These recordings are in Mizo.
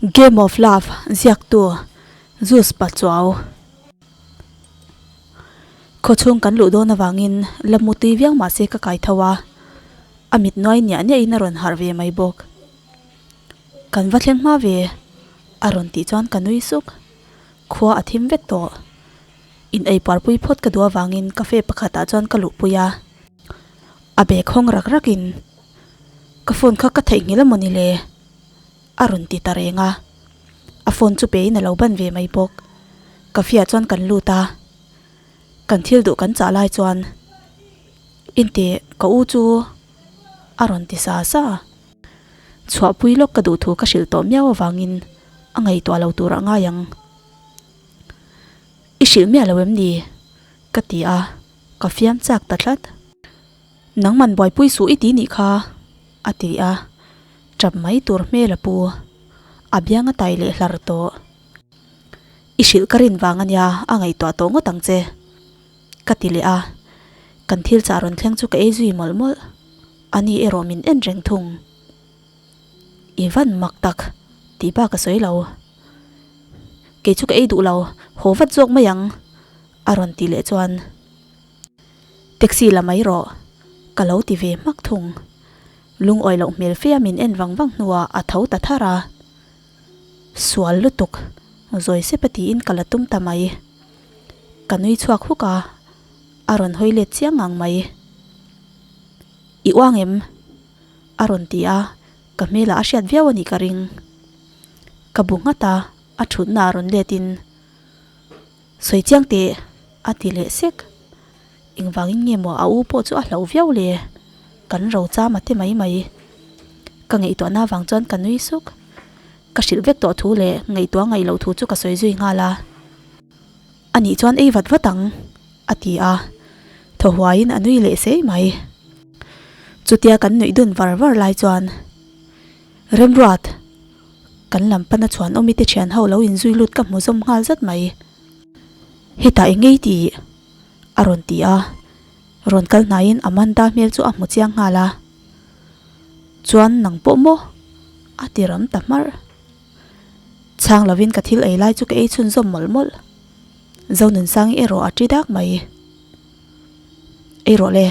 Game of Love ziaktu Zeus Pachuau. Khawchhung kan luh dawn avangin la mu tui viau mah se ka kai tho a, a mit nuai niah niahin a rawn harh ve mai bawk. Kan va thleng hma ve a rawn tih chuan ka nui suk. Khua a thim vek tawh. In ei parpui phawt ka duh avangin cafe pakhatah chuan ka luhpui a. A bag hawng rak rakin ka phone kha ka theihnghilh a mawni le? A rawn ti ta reng a. A phone chu pein a lo ban ve mai bawk. Cafe ah chuan kan lut a. Kan thil duh kan chah lai chuan Intih ka u chu a rawn ti sa sa. Chhuahpui lawk ka duh thu ka hrilh tawh miau avangin a ngaihtuah lo tur a ngai ang. I hrilh miah lo em ni? Ka ti a, ka fiam chak ta tlat. Nangman buaipui suh i ti nih kha, a ti a, tap mai tur hmel a pu. A biang a tai leh hlar tawh. I hrilh ka rin vang a nia, a ngaihtuah tawh ngawt ang che, ka ti leh a. Kan thil chah rawn thleng chu ka ei zui mawlh mawlh. Ani erawh min en reng thung. I van mak tak, tih bak a sawi lo. Kei chu ka ei duh lo, haw vat zawk mai ang, a rawn tih leh chuan. Taxi la mai rawh, ka lo ti ve hmak thung. Lungawi loh hmel fe a min en vang vang hnuah a tho ta thar a. Sual lutuk, zawi sep a tiin ka la tum ta mai. Ka nui chhuak huk a, a rawn hawi let chiang ngang mai. I uang em? A rawn ti a, ka hmelah a hriat viau a nih ka ring. Ka bu nghat a, a thutna a rawn let in, Sawi chiang teh, a ti leh sek. Engvangin nge maw a u pawh chu a hlauh viau le? Kan ro cham a ti mai mai. Ka ngaihtuahna avang chuan ka nui suk. Ka hrilh vek tawh thu leh ngaihtuah ngaih loh thu chu ka sawi zui nghal a. A nih chuan ei vat vat ang, a ti a. Thaw huaiin a nui leh sei mai. Chutia kan nuih dun var var lai chuan, Remruat! Kan lam pana chuan awmi te thian ho lo inzui lut ka hmu zawm nghal zat mai. Hetah eng ngei tih? a rawn ti a. Rawn kal hnaiin Amanda hmel chu a hmu chiang nghal a. Chuan nang pawh maw? a ti ram ta hmarh. Chhang lovin ka thil ei lai chu ka ei chhunzawm mawlh mawlh. Zonunsangi erawh a ṭi dak mai. Ei rawh le.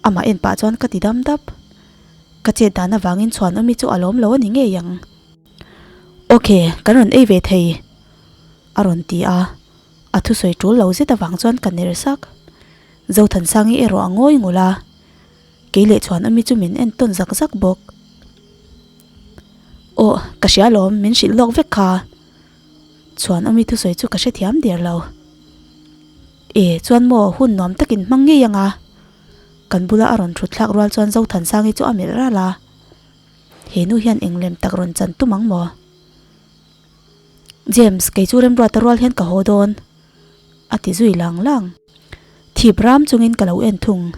Amah en pah chuan ka ti dam dap. Ka chet dan avangin chhuan awmi chu a lawm lo a ni ngei ang. Ok, kan rawn ei ve thei, a rawn ti a. A thusawi tul lo zet avang chuan ka ner sak. Zothansangi erawh a ngawi ngul a. Kei leh chhuan awmi chu min en tawn zak zak bawk. Aw, ka hria alawm, min hrilh lawk vek kha. Chhuan awmi thusawi chu ka hrethiam der lo. E, chuan maw hun nuam takin hmang ngei ang a? Kan bula a rawn thut thlak rual chuan Zothansangi chu a melh ral a. He nu hian eng lem tak rawn chan tum ang maw? James, kei chu Remruata rual hian ka haw dawn, a ti zui lang lang. Thip ram chungin ka lo en thung.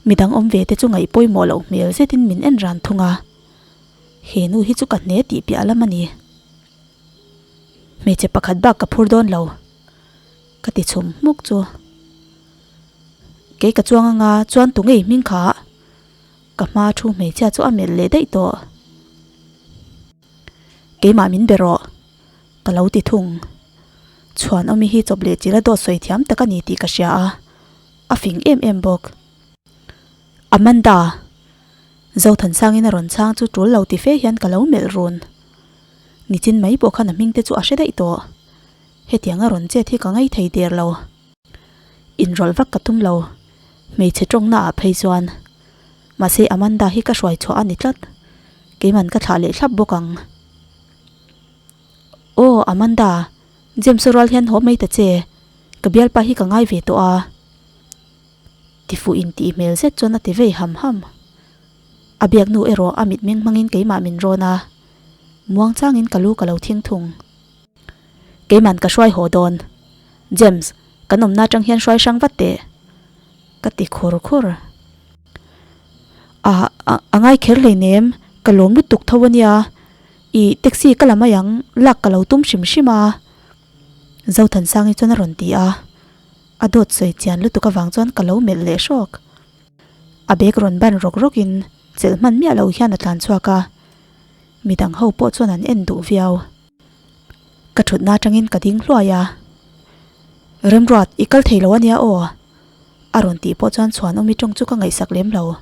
Midang awm ve te chu ngaih pawimawh loh hmel zetin min en ran thung a. He nu hi chu ka hne tih piah lam a ni. Hmeichhe pakhat bak ka phur dawn lo, ka ti chhum hmuk chu. Kei ka chuang anga chuan tu ngei hming kha ka hma thu hmeichhia chu a melh leh daih tawh. Keimah min be rawh, ka lo ti thung. Chhuan awmi hi chawp leh chila dawt sawi thiam tak a ni tih ka hria a, a fing em em bawk. Amanda! Zothansangin a rawn chhang chu tul lo ti fe hian ka lo melh run. Nichin mai pawh khan a hming te chu a hre daih tawh. Hetiang a rawn chet hi ka ngai thei der lo. Inrawlh vak ka tum lo. Hmeichhe tawngna ah phei chuan. Mahse Amanda hi ka hruai chhuah a ni tlat. Keiman ka thlah leh thlap bawk ang. Aw Amanda, James a rual hian haw mai ta che. Ka bialpa hi ka ngai ve tawh a. Tifuh in tih hmel zet chuan a ti vei ham ham. A biak nu erawh a mitmeng hmangin keimah min rawn a, muang changin ka lu ka lo thing thung. Keiman ka hruai haw dawn. James, kan awmna atang hian hruai hrang vat teh. Ka ti khur khur. A, a ngai kher hleinem, ka lawm lutuk tho a nia. Ih, taxi ka la mai ang, lak ka lo tum hrim hrim a. Zothansangi chuan a rawn ti a. A dawt sawi chian lutuk avang chuan ka lo melh leh hrawk. A bag rawn ban rawk rawkin chelh hman miah lo hian a tlan chhuak a. Midang ho pawh chuan an en duh viau. Ka thutna atangin ka ding hluai a. Remruat, i kal thei lo ania aw? A rawn tih pawh chuan Chhuanawmi tawng chu ka ngaihsak lem lo.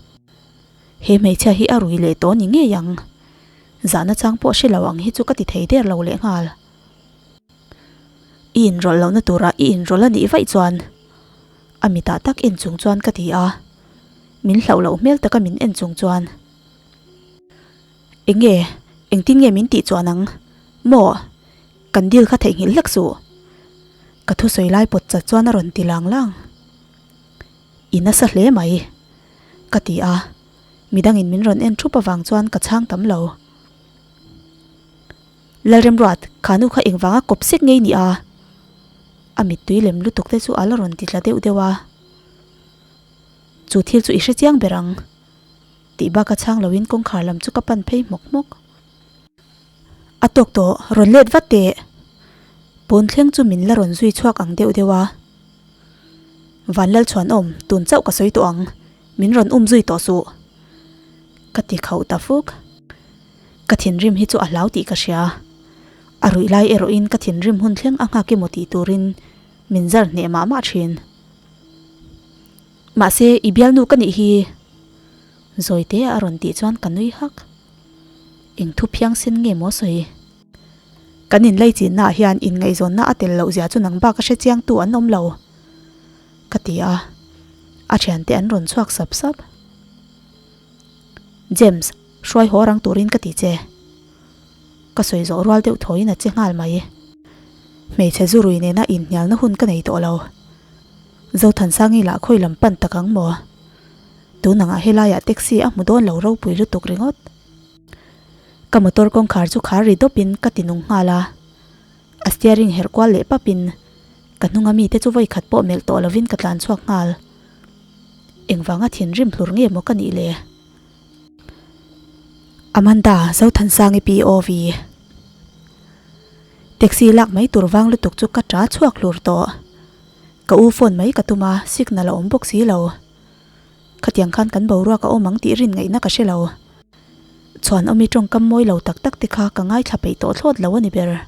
He hmeichhia hi a rui leh tawh ni ngei ang. Zahna chang pawh hre lo ang hi chu ka ti thei der lo lehnghal. I inrawlh lohna turah i inrawlh a nih vaih chuan a mitah tak en chung chuan ka ti a. Min hlauh loh hmel taka min en chung chuan. Eng nge, engtin nge min tih chuan ang? Maw? Kan deal kha theihnghilh hlek suh. Ka thusawi lai pawt chat chuan a rawn ti lang lang. I nasa hle mai, ka ti a. Midangin min rawn en thup avang chuan ka chhang tam lo. Lalremruat, kha nu kha engvanga kawp sek ngei ni a? A mittui lem lutuk te chu a la rawn ti tla deuh deuh a. Chu thil chu i hrechiang ber ang. Tih bak a chhang loin kawngkhar lam chu ka pan phei hmawk hmawk. A tawk tawh, rawn let vat teh. Pawn thleng chu min la rawn zui chhuak ang deuh deuh a. Vanlal chhuanawm, tun chauh ka sawi tawh ang, min rawn um zui tawh suh. Ka ti khauh ta fuk. Ka thinrim hi chu a hlau tih ka hria. A ruih lai erawhin ka thinrim hun thleng a nghak emaw tih turin min zar hneh mah mah thin. Mahse, i bialnu ka nih hi. Zawite a rawn tih chuan ka nui hak. Eng thu phiangsen nge maw sawi? Kan inlaichinnaah hian inngaihzawnna a tel loh zia chu nang bak a hre chiangtu an awm lo, ka ti a. A thiante an rawn chhuak sap sap. James, hruai haw rang turin ka ti che. Ka sawi zawh rual deuh thawiin a che nghal mai. Hmeichhe zurui nena inhnialna hun ka nei tawh lo. Zothansangi lah khawi lam pan tak ang maw? Tun angah helaiah taxi a hmu dawn lo ropui lutuk ringawt. Ka motor kawngkhar chu khar ri dawpin ka ti nung nghal a. A steering herh kual leh papin ka hnunga mite chu vawi khat pawh melh tawh lovin ka tlan chhuak nghal. Engvanga thinrim hlur nge maw ka nih le? Amanda, Zothansangi POV. Taxi lak mai tur vang lutuk chu ka ta chhuak hlur tawh. Ka u phone mai ka tum a, signal a awm bawk si lo. Khatiang khan kan boruak a awm ang tih rin ngaihna ka hre lo. Chhuan awmi tawngkam mawi lo tak tak te kha ka ngaithla peih tawh thlawt lo a ni ber.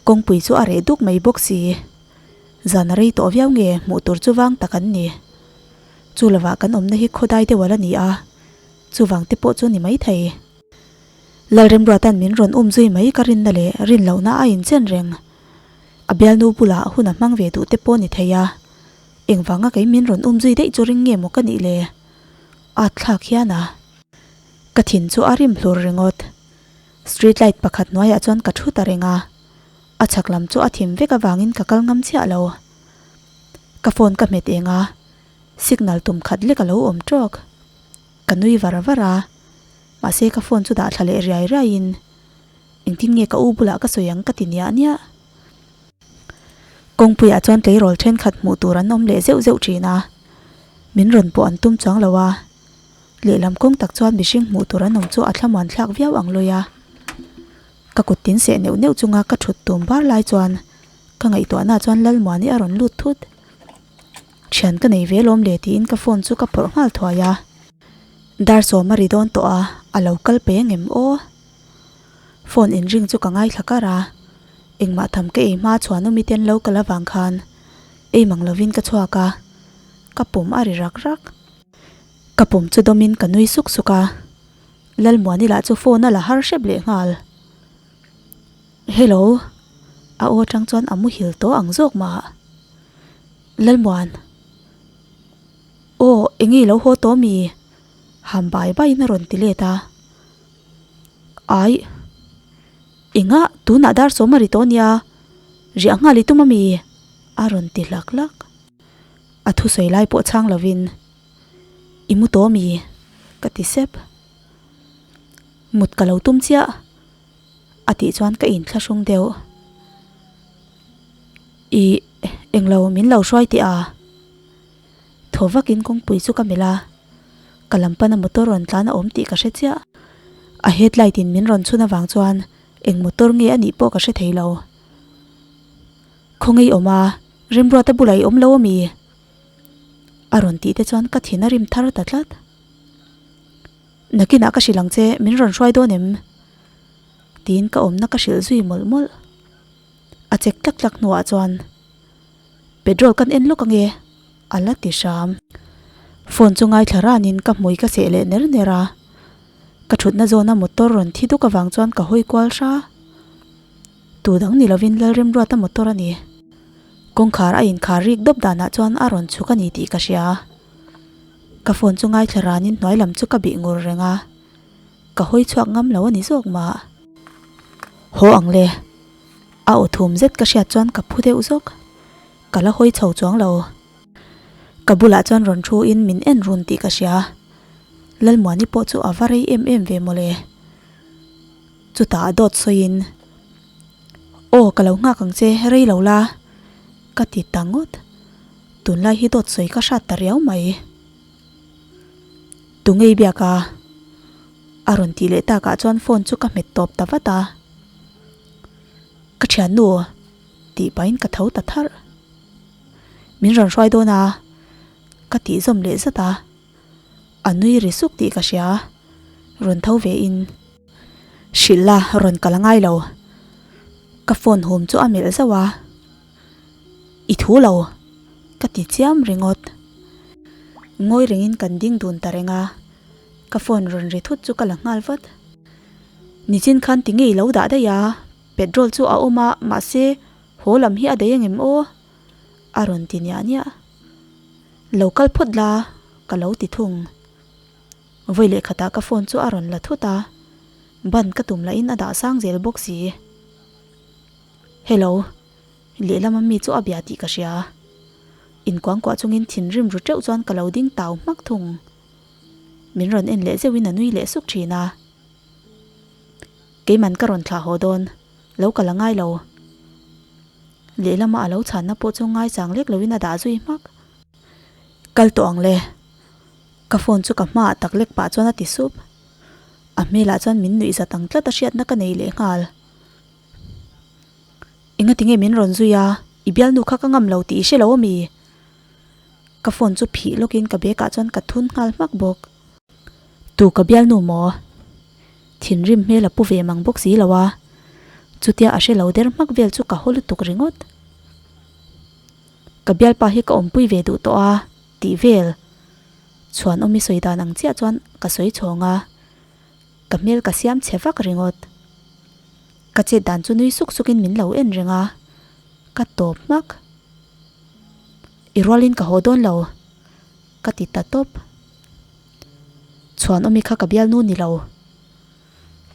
Kawngpui chu a reh duk mai bawk si. Zan a rei tawh viau nge hmuh tur chu vang tak an ni. Chu lovah kan awmna hi khawdai deuh a la ni a, chuvang te pawh chu ni maithei. Lalremruata'n min rawn um zui mai ka rinna leh rin lohna a inchen reng. A bialnu bulah hun a hmang ve duh te pawh ni thei a, engvanga kei min rawn um zui daih chu ring nge maw ka nih le? At thlak hian a. Ka thin chu a rim hlur ringawt. Street light pakhat hnuaiah chuan ka thu ta reng a, a chhak lam chu a thim vek avangin ka kal ngam chiah lo. Ka phone ka hmet eng a, signal tum khat lek a lo awm tawk. Ka nui var var a, mahse ka phone chu dah thla leh riai riaiin engtin nge ka u bulah ka sawi ang ka ti niah niah. Kawngpuiah chuan tleirawl thenkhat hmuh tur an awm leh zeuh zeuh thin a, min rawn pawh an tum chuang lo a, lehlam kawng tak chuan mihring hmuh tur an awm chu a thlamuan thlak viau ang lawi a. Ka kut tin seh neuh neuh chunga ka thut tum bar lai chuan ka ngaihtuahna chuan Lalmuani a rawn lut thut. Thian ka nei ve lawm le tiin ka phone chu ka phawrh nghal thuai a. Dar sawm a ri dawn tawh a, a lo kal pe angem aw? Phone in ring chu ka ngaithla kar a, engmah tham ka ei hma chhuan awmi ten lo kal avang khan ei mang lovin ka chhuak a, ka pum a ri rak rak. Ka pum chu dawmin ka nui suk suk a, Lalmuani lah chu phone a la har hrep leh nghal. Hello, a aw atang chuan a muhil tawh ang zawk mah. Lalmuan. Aw, enge i lo haw tawh mi? Ham bai baiin a rawn ti let a. Aih. Engah, tunah dar sawm a ri tawh nia. Riah nghal i tum a mi? A rawn ti hlak hlak. A thusawi lai pawh chhang lovin, I mu tawh mi? Ka ti sep. Mut ka lo tum chiah. A tih chuan ka inthlahrung deuh. Ih, englo min lo hruai teh a. Thaw vakin kawngpui chu ka melh a, ka lam pana motor rawn tlan a awm tih ka hre chiah. A headlight in min rawn chhun avang chuan eng motor nge a nih pawh ka hre thei lo. Khawngaih awm a, Remruata bulah i awm lo ami? A rawn tih te chuan ka thin a rim thar ta tlat. Nakinah ka hrilh ang che, min rawn hruai dawn em? Tiin ka awmna ka hrilh zui mawlh mawlh. A chek tlak tlak hnuah chuan Petrol kan en lawk ange a la ti hram. Phone chu ngaithla ranin ka hmui ka seh leh ner ner a. Ka thutna zawna motor rawn thi duk avang chuan ka hawi kual hra. Tu dang ni lovin Lalremruata motor a ni. Kawngkhar a inkhar rik dawp danah chuan a rawn chhuk a ni tih ka hria. Ka phone chu ngaithla ranin hnuai lam chu ka bih ngur reng a. Ka hawi chhuak ngam lo a ni zawk mah. Haw ang le. A aw thum zet ka hriat chuan ka phu deuh zawk. Ka la hawi chho chuang lo. Ka bulah chuan rawn thu in min en run tih ka hria. Lalmuani pawh chu a va rei em em ve mawle. Chutah a dawt sawiin, Aw ka lo nghak ang che, rei lo la. Ka ti ta ngawt. Tunlai hi dawt sawi ka hrat ta riau mai. Tu ngei biak a? A rawn tih leh takah chuan phone chu ka hmet tawp ta vat a. Ka thiannu tih pahin ka tho ta tharh. Min rawn hruai dawn a, ka tih zawm leh zat a. A nui ri suk tih ka hria. Rawn tho ve in. Hrilh la rawn kal a ngai lo. Ka phone hum chu a melh zauh a. I thu lo, ka ti chiam ringawt. Ngawi rengin kan ding dun ta reng a, ka phone rawn ri thut chu ka la nghal vat. Nichin khan ti ngei lo dah daih a, petrol chu a awm a, mahse haw lam hi a daih angem aw? A rawn ti niah niah. Lo kal phawt la, ka lo ti thung. Vawi leh khatah ka phone chu a rawn la thut a, ban ka tum lahin a dah sang zel bawk si. Hello, Lehlam a mi chu a bia tih ka hria. Inkuangkuah chungin thinrim ru teuh chuan ka lo ding tau hmak thung. Min rawn en leh zeuhin a nui leh suk thin a. Keiman ka rawn thlah haw dawn, lo ka la ngai lo. Lehlama a lo chhanna pawh chu ngaichang lek loin a dah zui hmak. Kal tawh ang le. Ka phone chu ka hmaah tak lek pah chuan a ti sup. A hmelah chuan min nuih zat ang tlat a hriatna ka nei leh nghal. Enga tinge min rawn zui a, i bialnu kha ka ngam lo tih i hre lo ami? Ka phone chu phih lawkin ka bag ah chuan ka thun nghal hmak bawk. Tu ka bialnu maw? Thinrim hmel a pu ve mang bawk si lo a, chutia a hre lo der hmak vel chu ka haw lutuk ringawt. Ka bialpa hi ka awmpui ve duh tawh a tih vel chhuan awmi sawi dan ang chiah chuan ka sawi chhawng a. Ka hmel ka siam chhe vak ringawt. Ka chet dan chu nui suk sukin min lo en reng a, ka tawp hmak. I rualin ka haw dawn lo, ka ti ta tawp. Chhuan awmi kha ka bialnu ni lo.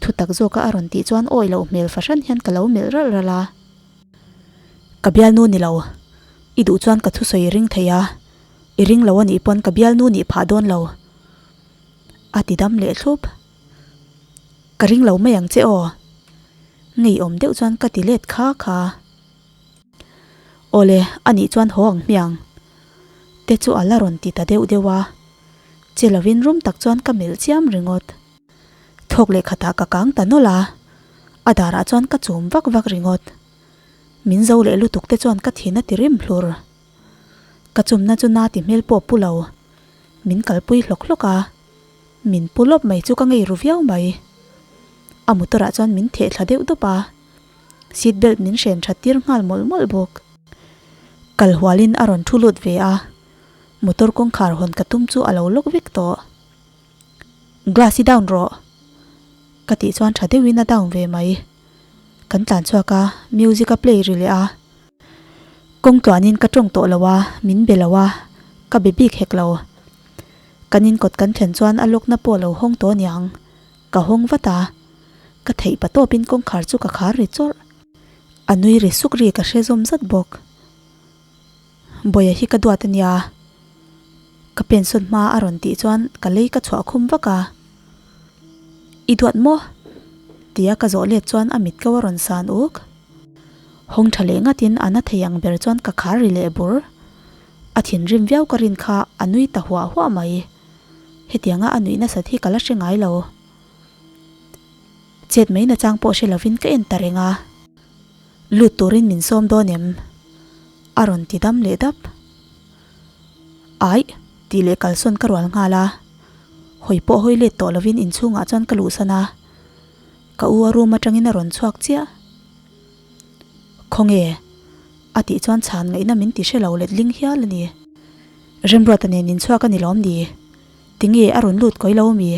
Thu tak zawka a rawn tih chuan awi loh hmel fahran hian ka lo melh ralh ralh a. Ka bialnu ni lo, i duh chuan ka thusawi i ring thei a, i ring lo a nih pawn ka bialnu nih phah dawn lo. A ti dam leh thlup. Ka ring lo mai ang che aw. Ngeiawm deuh chuan ka ti let kha kha. Awle, anih chuan haw ang hmiang. Te chu a la rawn ti ta deuh deuh a. Che lovin rum tak chuan ka melh chiam ringawt. Thawk leh khatah ka kang ta nawlh a. A darah chuan ka chum vak vak ringawt. Min zo leh lutuk te chuan ka thin a ti rim hlur. Ka chumna chu na ti hmel pawh pu lo. Min kalpui hlawk hlawk a, min pu lawp mai chu ka ngei ru viau mai. A motor ah chuan min theh thla deuh dawp a, seat belt min hren that tir nghal mawlh mawlh bawk. Kal hualin a rawn thu lut ve a, motor kawngkhar hawn ka tum chu a lo lock vek tawh. Glass i down rawh! Ka tih chuan tha deuhin a down ve mai. Kan tlan chhuak a, music a play ri leh a. Kawng tluanin ka tawng tawh lo a, min be lo a, ka be bik hek lo. Kan inkawt kan thlen chuan a lawkna pawh lo hawng tawh aniang, ka hawng vat a, ka theih pa tawpin kawngkhar chu ka khar ri chawrh. A nui ri suk ri ka hre zawm zat bawk. Bawia hi ka duat ania, ka pensawn hma a rawn tih chuan ka lei ka chhuah khum vak a. I duat maw? Tia ka zawh let chuan a mit ko a rawn san uk. Hawng tha leh ngatin a na thei ang ber chuan ka khar ri leh bur. A thinrim viau ka rin kha a nui ta huah huah mai. Hetianga a nuih nasat hi ka la hre ngai lo. Chet mai nachang pawh hre lovin ka en ta reng a. Lut turin min sawm dawn em? A rawn ti dam leh dap. Aih, tih leh kalsawn ka rual nghal a. Hawi pawh hawi let tawh lovin inchhungah chuan ka luhsan a. Ka u a room atangin a rawn chhuak chiah. Khawnge? A tih chuan chhan ngaihna min ti hre lo letling hial a ni. Remruata nen inchhuak a ni lawm ni? Tinge a rawn lut kawi lo mi?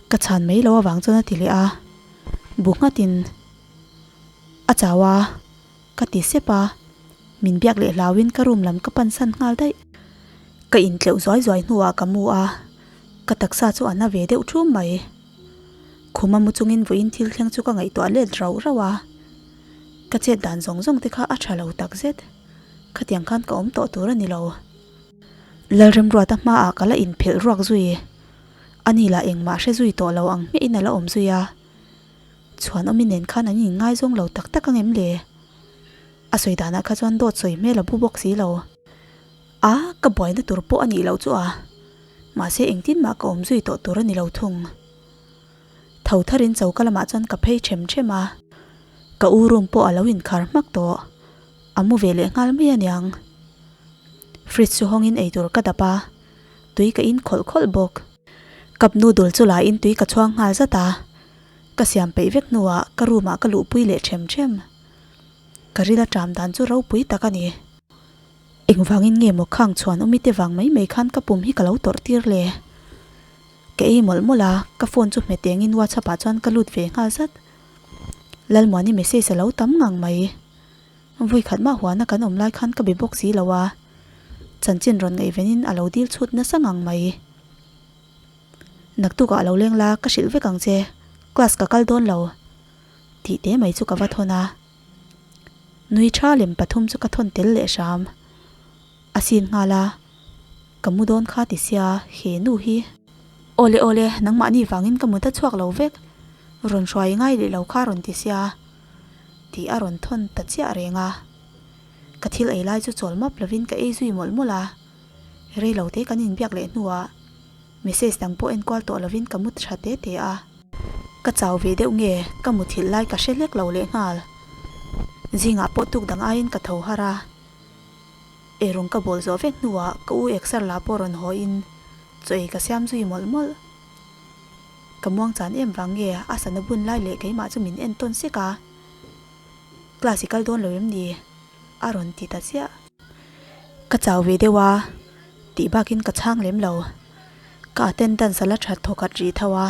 Ka chhan mai lo avang chuan a ti leh a, bu nghatin a chau a, ka ti sep a, min biak leh hlauin ka room lam ka pan san nghal daih. Ka intleuh zuai zuai hnuah ka mu a, ka taksa chu a na ve deuh thum mai. Khuma mu chungin vawiin thil thleng chu ka ngaihtuah let rauh rauh a, ka chet dan zawng zawng te kha a tha lo takzet, khatiang khan ka awm tawh tur a ni lo. Lalremruata hmaah ka la inphelh ruak zui. Ani lah engmah hre zui tawh lo ang hmiahin a la awm zui a. Chhuanawmi nen khan an inngaizawng lo tak tak ang em le? A sawi danah kha chuan dawt sawi hmel a bu bawk si lo. A, ka buaina tur pawh a nih loh chu a. Mahse engtin mah ka awm zui tawh tur a ni lo thung. Tho tharin choka lamah chuan ka phei ṭhem ṭhem a. Ka u room pawh a lo inkhar hmak tawh. A mu ve leh nghal mai aniang. Fridge chu hawngin eitur ka dap a. Tui ka in khawlh khawlh bawk. Cup noodle chu la in tui ka chhuang nghal zat a, ka siam peih vek hnuah ka room ah ka luhpui leh ṭhem ṭhem. Ka ril a ṭam dan chu ropui tak a ni. Engvangin nge maw khang chhuan awmi te vang mai mai khan ka pum hi ka lo tawrh tir le? Ka ei mawlh mawlh a, ka phone chu hmet engin WhatsApp ah chuan ka lut ve nghal zat. Lalmuani message a lo tam ngang mai. Vawikhat mah huana kan awm lai khan ka be bawk si lo a, chanchin rawn ngaihvenin a lo dil chhut nasa ngang mai. Naktukah a lo leng la, ka hrilh vek ang che, class ka kal dawn lo tih te mai chu ka va thawn a. Nui tha lem pathum chu ka thawn tel leh hram. A sin nghal a, ka mu dawn kha ti sia, he nu hi. Awle awle, nangmahni vangin ka mut a chhuak lo vek, rawn hruai ngai leh lo kha rawn ti sia. Tih a rawn thawn ta chiah reng a. Ka thil ei lai chu chawl map lovin ka ei zui mawlh mawlh a. Rei lo te kan inbiak leh hnuah message dang pawh enkual tawh lovin ka mu tha te te a. Ka chau ve deuh nge ka muthilh lai ka hre hlek lo leh nghal. Zingah pawh tuk dang aiin ka tho har a. Eirawng ka bawl zawh vek hnuah ka u exer la pawh rawn haw in chaw ei ka siam zui mawlh mawlh. Ka muang chan em vang nge a sana bun lai leh keimah chu min en tawn sek a. Class i kal dawn lo em ni? A rawn ti ta chiah. Ka chau ve deuh a, tih bakin ka chhang lem lo. Ka attendance a la that thawkhat rih tho a.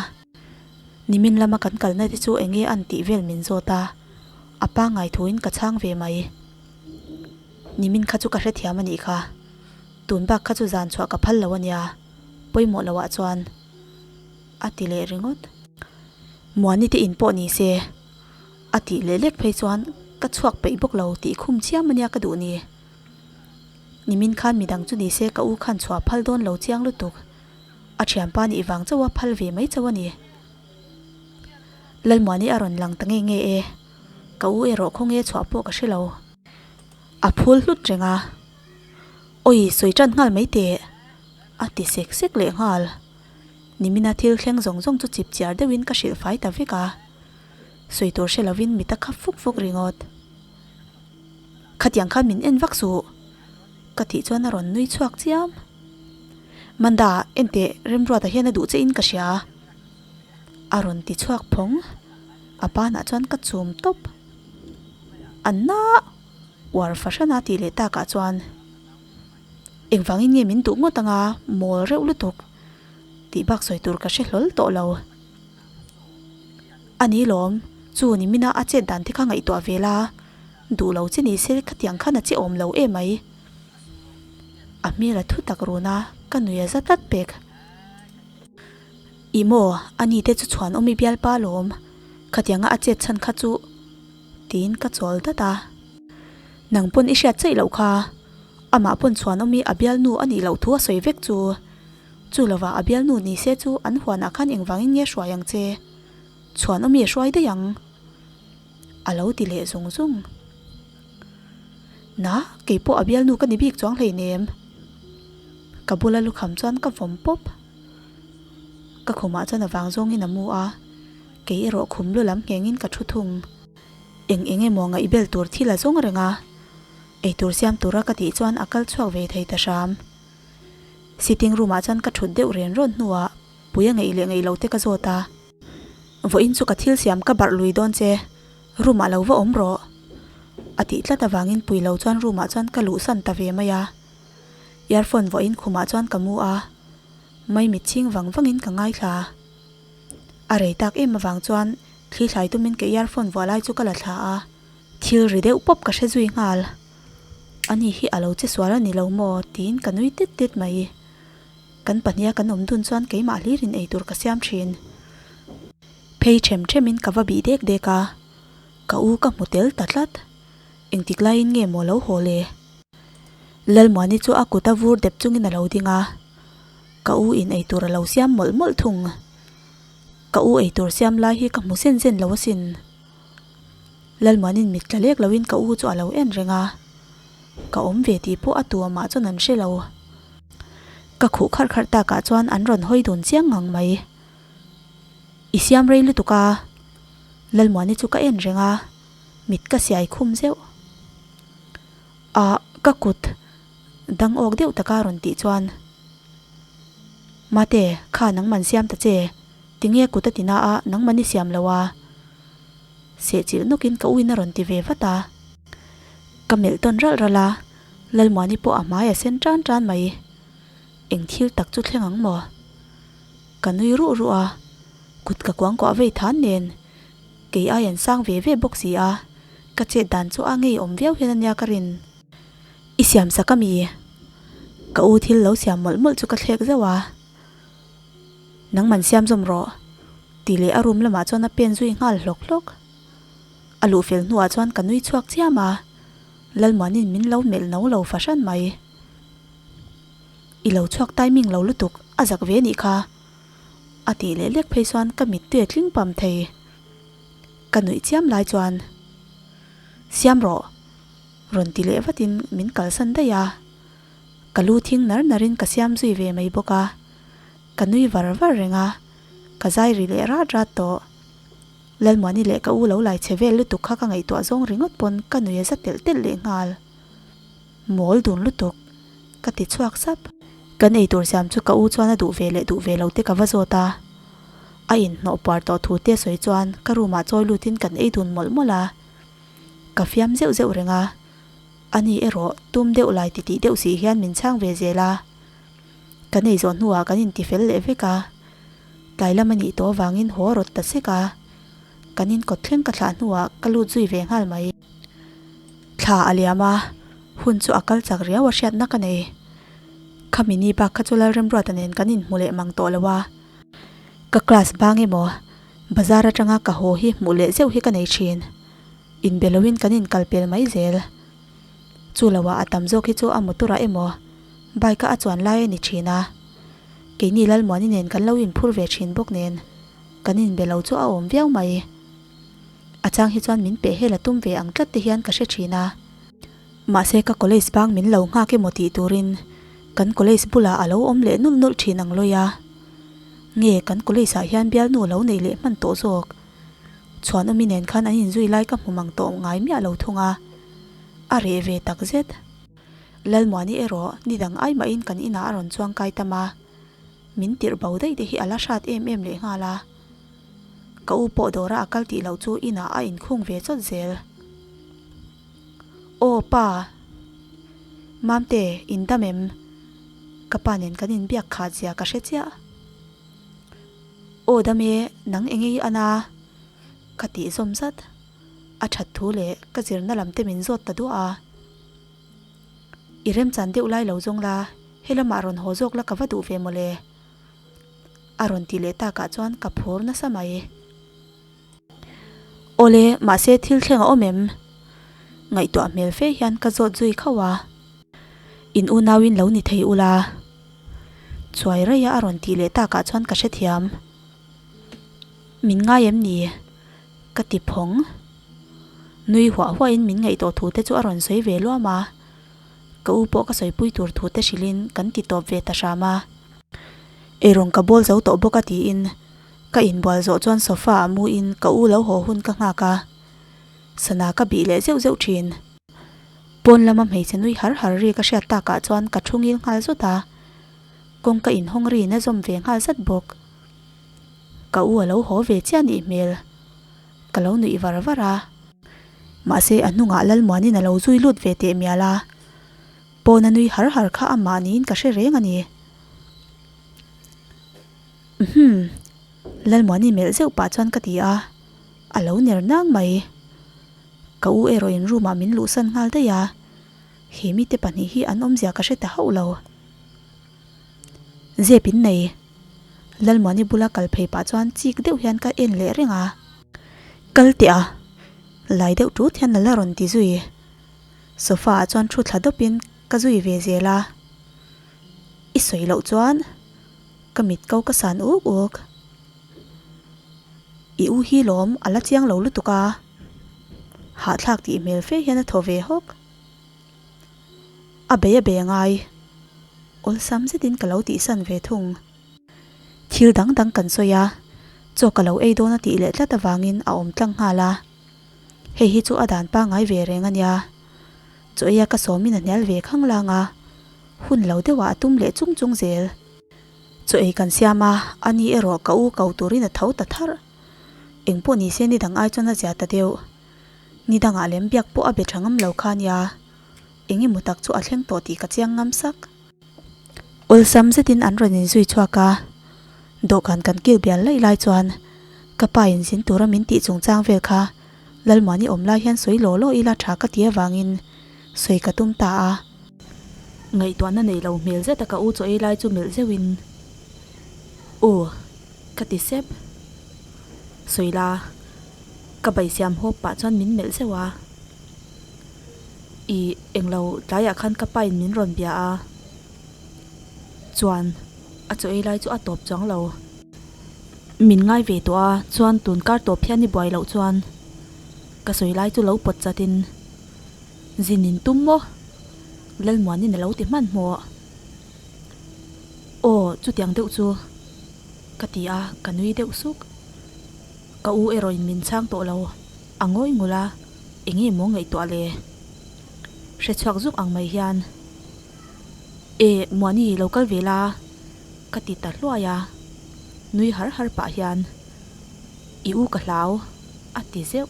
Nimin lama kan kalna te chu enge an tih vel min zawt a, a pangngai thuin ka chhang ve mai. Nimin kha chu ka hrethiam a nih kha. Tun bak kha chu zan chhuah ka phal lo a nia, pawimawh loah chuan. A ti leh ringawt. Muani te in pawh ni se, a tih leh lek phei chuan ka chhuak peih bawk lo tih khum chiam ania ka duh ni. Nimin khan midang chu ni se ka u khan chhuah phal dawn lo chiang lutuk. A thianpa nih vang chauh a phal ve mai chauh a ni. Lalmuani a rawn lang ta nge nge e, ka u erawh khawnge chhuah pawh ka hre lo. A phul hlut reng a, Awi sawi tan nghal mai teh! A ti sek sek leh nghal. Nimina thil thleng zawng zawng chu chip chiar deuhin ka hrilh fai ta vek a. Sawi tur hre lovin mit a khap fuk fuk ringawt. Khatiang khan min en vak suh! Ka tih chuan a rawn nui chhuak chiam. Manda, enteh Remruata hian a duh che in ka hria. A rawn ti chhuak phawng. A banah chuan ka chum tawp. Anna! Uar fahrana tih leh takah chuan. Engvangin nge min duh ngawt anga mawl reuh lutuk tih bak sawi tur ka hre hlawl tawh lo. A ni lawm, chu ni mina a chet dan te kha ngaihtuah ve la, duh lo che ni se khatiang khan a che awm lo emai. A hmel a thu tak run a, ka nui a za tlat pek. Ih maw, a ni te chu chhuan awm i bialpa lawm, khatianga a chet chhan kha chu tiin ka chawl dat a. Nang pawn i hriat chaih loh kha. Amah pawn chhuan awm i a bialnu a nih loh thu a sawi vek chu. Chu lovah a bialnu ni se chu an huanah khan engvangin nge hruai ang che? Chhuan awm i a hruai daih ang. A lo ti leh zung zung. Na, kei pawh a bialnu ka ni bik chuang hleinem. Ka bula lukham chuan ka vawm pawp. Ka khumah chuan a vang zawngin a mu a, kei erawh khum lu lam nghengin ka thu thung. Eng eng emaw ngaihbel tur thil a zawng reng a, eitur siam tura ka tih chuan a kal chhuak ve thei ta hram. Sitting room ah chuan ka thut deuh ren rawn hnuah pui a ngeih leh ngeih lo te ka zawt a. Vawiin chu ka thil siam ka barh lui dawn che, room ah lo va awm rawh. A tih tlat avangin pui lo chuan room ah chuan ka luhsan ta ve mai a. Earphone vawiin khumah chuan ka mu a, maimit chhing vang vangin ka ngaithla. A rei tak em avang chuan thli thlai tumin ka earphone vuah lai chu ka la thla a. Thil ri deuh pawp ka hre zui nghal. Ani hi a lo che sual a ni lo maw tiin ka nui tet tet mai. Kan pahniha kan awm dun chuan keimah hlirin eitur ka siam thin. Phei them themin ka va bih dek dek a, ka u ka hmu tel ta tlat. Engtik laiin nge maw lo haw le? Lalmuani chu a kut a vur dep chungin a lo ding a, ka u in eitur a lo siam mawlh mawlh thung. Ka u eitur siam lai hi ka hmu zen zen lo asin. Lalmuanin mit tla lek loin ka u chu a lo en reng a, ka awm ve tih pawh a tu amah chuan an hre lo. Ka khuh kharh kharh takah chuan an rawn hawi dun chiang ngang mai. I siam rei lutuk a, Lalmuani chu ka en reng a, mit ka siai khum zeuh. Ah, ka kut dang awk deuh taka rawn tih chuan, Mate, kha nangman siam ta che, tinge kut a ti na a, nangman i siam lo a? Sehchilh nawkin ka uin a rawn ti ve vat a. Ka melh tawn ralh ralh a, Lalmuani pawh a hmai a sen tan tan mai. Eng thil tak chu thleng ang maw? Ka nui ruh ruh a, kut ka kuangkuah vei than nen kei ai an sang ve ve bawk si a, ka chet dan chu a ngeiawm viau hian a nia ka rin. I siam sak a mi? Ka u thil lo siam mawlh mawlh chu ka thlek zauh a, Nangman siam zawm rawh tih leh a room lamah chuan a pen zui nghal hlawk hlawk. A luh fel hnuah chuan ka nui chhuak chiam a, Lalmuanin min lo melh no lo fahran mai. I lo chhuak timing lo lutuk a zak ve nih kha. A tih leh lek phei chuan ka mittui a tling pam thei. Ka nuih chiam lai chuan, Siam rawh! Rawn ti leh vatin min kalsan daih a. Ka lu thing nar narin ka siam zui ve mai bawk a. Ka nui var var reng a, ka zai ri leh rat rat tawh. Lalmuani leh ka u lo lai che vel lutuk kha ka ngaihtuah zawng ringawt pawn ka nui a za telh telh leh nghal. Mawl dun lutuk, ka ti chhuak sap. Kan eitur siam chu ka u chuan a duh ve leh duh ve lo te ka va zawt a. A inhnawh puar tawh thu te sawi chuan ka room ah chawi lutin kan ei dun mawlh mawlh a. Ka fiam zeuh zeuh reng a, ani erawh tum deuh lai titih deuh si hian min chhang ve zel a. Kan ei zawh hnuah kan intifel leh vek a, tlai lam a nih tawh avangin haw a rawt ta sek a. Kan inkawt thleng ka thlah hnuah ka lut zui ve nghal mai. Thla a liam a, hun chu a kal chak riau a hriatna ka nei. Khami ni bak kha chu Lalremruata nen kan inhmu leh mang tawh lo a. Ka class bang emaw, bazar atanga ka haw hi hmuh leh zeuh hi ka nei thin. Inbe loin kan inkal pel mai zel. Chu loah a tam zawk hi chu a motor ah emaw, bike a a chuan lai a ni thin a. Keini Lalmuani nen kan lo inphur ve thin bawk nen, kan inbe lo chu a awm viau mai. A chang hi chuan min peh hel a tum ve ang tlat te hian ka hre thin a. Mahse ka college bang min lo nghak emaw tih turin kan college bulah a lo awm leh nulh nulh thin ang lawi a. Nge kan college ah hian bialnu lo neih leh hman tawh zawk. Chhuanawmi nen khan an inzui lai ka hmu mang tawh ngai miah lo thung a. A reh ve tak zet. Lalmuani erawh nidang ai mahin kan inah a rawn chuang kai tam a. Min tirh bo daih te hi a la hrat em em leh nghal a. Ka u pawh dawra a kal tih loh chu inah a inkhung ve chawt zel. Aw pa! Mamte, in dam em? Ka pa nen kan inbiak khat zia ka hre chiah. Aw dam e, nang eng ei an a? Ka tih zawm zat. A that thu leh ka zirna lam te min zawt ta duah a. I remchan deuh lai lo zawng la, helamah rawn haw zawk la ka va duh ve mawle. A rawn tih leh takah chuan ka phur nasa mai. Awle, mahse thil thleng a awm em? Ngaihtuah hmel fe hian ka zawt zui khauh a. In unauin lo ni thei ula. Chuai raia a rawn tih leh takah chuan ka hrethiam. Min ngai em ni? Ka ti phawng. Nui huah huahin min ngaihtuah thu te chu a rawn sawi ve luam a. Ka u pawh ka sawipui tur thu te hrilhin kan ti tawp ve ta hram a. Eirawng ka bawl zo tawh bawk a tiin ka inbual zawh chuan sofa ah muin ka u lo haw hun ka nghak a. Sana ka bih leh zeuh zeuh thin. Pawn lama hmeichhe nui har har ri ka hriat takah chuan ka thu ngil nghal zawt a. Kawngka inhawng ri in a zawm ve nghal zat bawk. Ka u a lo haw ve chiah nih hmel. Ka lo nuih var var a. Mahse a hnungah Lalmuanin a lo zui lut ve teh mial a. Pawn a nui har har kha amah niin ka hre reng a ni. Umm. Lalmuani melh zeuh pah chuan ka ti a, a lo ner nang mai. Ka u erawh in room ah min luhsan nghal daih a, he mite pahnih hi an awmzia ka hre ta hauh lo. Zep in nei. Lalmuani bula kal phei pah chuan chik deuh hian ka en leh reng a. Kal teh a, lai deuh tut hian a la rawn ti zui. Sofa ah chuan thu thla dawp in ka zui ve zel a. I sawi loh chuan ka mit ko ka san uk uk. I u hi lawm a la chiang lo lutuk a, hahthlak tih hmel fe hian a thaw ve hawk. A bei a bei a ngai, awlsam zetin ka lo tihsan ve thung. Thil dang dang kan sawi a, chaw ka lo ei dawn a tih leh tlat avangin a awm tlang nghal a. Hei hi chu a dan pangngai ve reng a nia. Chaw eia ka sawmin a hnial ve khang lang a, hun lo deuhah a tum leh chung chung zel. Chaw ei kan siam a, a ni erawh ka u ko turin a tho ta tharh. Eng pawh ni se ni dang ai chuan a zia ta deuh. Ni dangah lem biak pawh a be tha ngam lo kha nia. Eng emaw tak chu a thleng tawh tih ka chiang ngam sak. Awlsam zetin an rawn inzui chhuak a, dawhkan kan kil bial laih lai chuan ka pa in zin tura min tih chungchang vel kha Lalmuani awm lai hian sawi law law ila tha ka ti avangin sawi ka tum ta a. Ngaihtuahna nei lo hmel zeta ka u chaw ei lai chu melh zeuhin, Aw, ka ti sep. Sawi la, ka bai siam hawp pah chuan min melh zeuh a. Ih, englo tlaiah khan ka pain min rawn bia a. Chuan, a chaw ei lai chu a tawp chuang lo. Min ngai ve tawh a, chuan tun kar tawp hian i buai loh chuan ka sawi lai chu lo pawt chat in zin in tum maw? Lalmuanin a lo ti hmanhmawh. Aw, chutiang deuh chu ka ti a, ka nui deuh suk. Ka u erawh in min chhang tawh lo, a ngawi ngul a, eng nge maw ngaihtuah le? Hre chhuak zuk ang mai hian, E, Muani lo kal ve la. Ka ti ta hluai a, nui har har pah hian, I u ka hlau, a ti zeuh.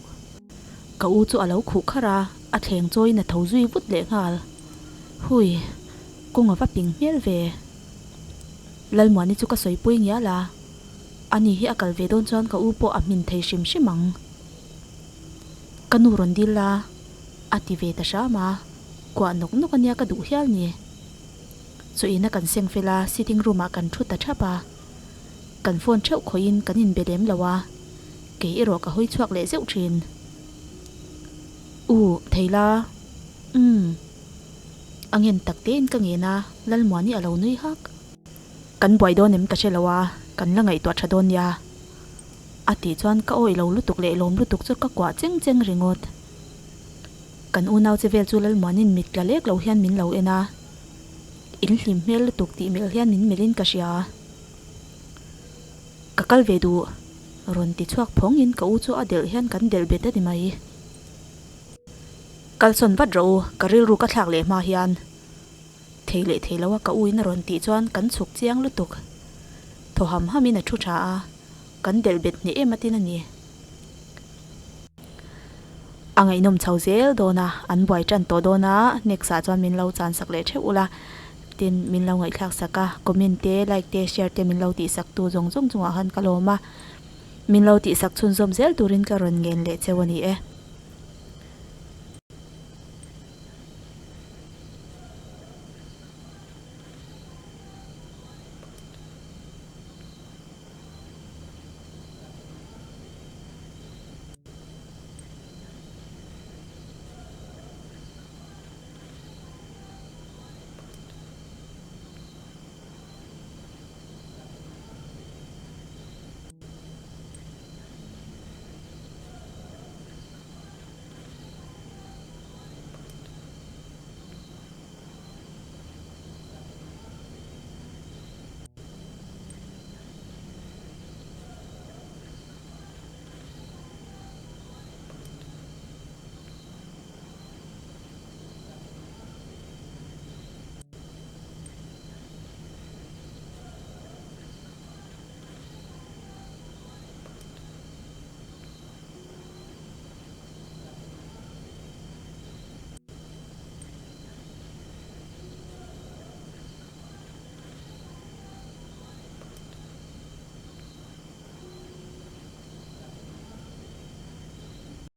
Ka u chu a lo khuh kharh a, a thleng chawiin a tho zui vut leh nghal. Hui, kawng a va ping hmel ve. Lalmuani chu ka sawipui ngial a, ani hi a kal ve dawn chuan ka u pawh a hmin thei hrim hrim ang. Ka nu rawn dil la, a ti ve ta hram a, kuah nawk nawk a nia ka duh hial ni. Chaw ina kan seng fel a, sitting room ah kan thu ta thap a. Kan phone theuh khawih in kan inbe lem lo a, kei erawh ka hawi chhuak leh zeuh thin. U, thei la. Umm. A ngen tak tein ka ngen a, Lalmuani a lo nui hak. Kan buai dawn em ka hre lo a, kan la ngaihtuah tha dawn nia. A tih chuan ka awih lo lutuk leh lawm lutuk chu ka kuah cheng cheng ringawt. Kan unau che vel chu Lalmuanin mit tla lek lo hian min lo en a. In hlim hmel lutuk tih melh hian min melhin ka hria. Ka kal ve duh, rawn ti chhuak phawngin ka u chu a delh hian kan delh bet a ni mai. Kalsawn vat rawh u, ka rilru ka thlak leh hma hian. Thei leh thei lo a ka u in a rawn tih chuan kan chhuk chiang lutuk. Thaw ham ham in a thu tha a, kan delh bet hneh em atin a ni. A ngaihnawm chho zel dawn a, an buai tan tawh dawn a, next ah chuan min lo chan sak leh theuh ula, tin min lo ngaihthlak sak a, comment te, like te, share te min lo tih sak tu zawng zawng chungah khan ka lawm a, min lo tih sak chhunzawm zel turin ka rawn ngen leh cheu a ni e.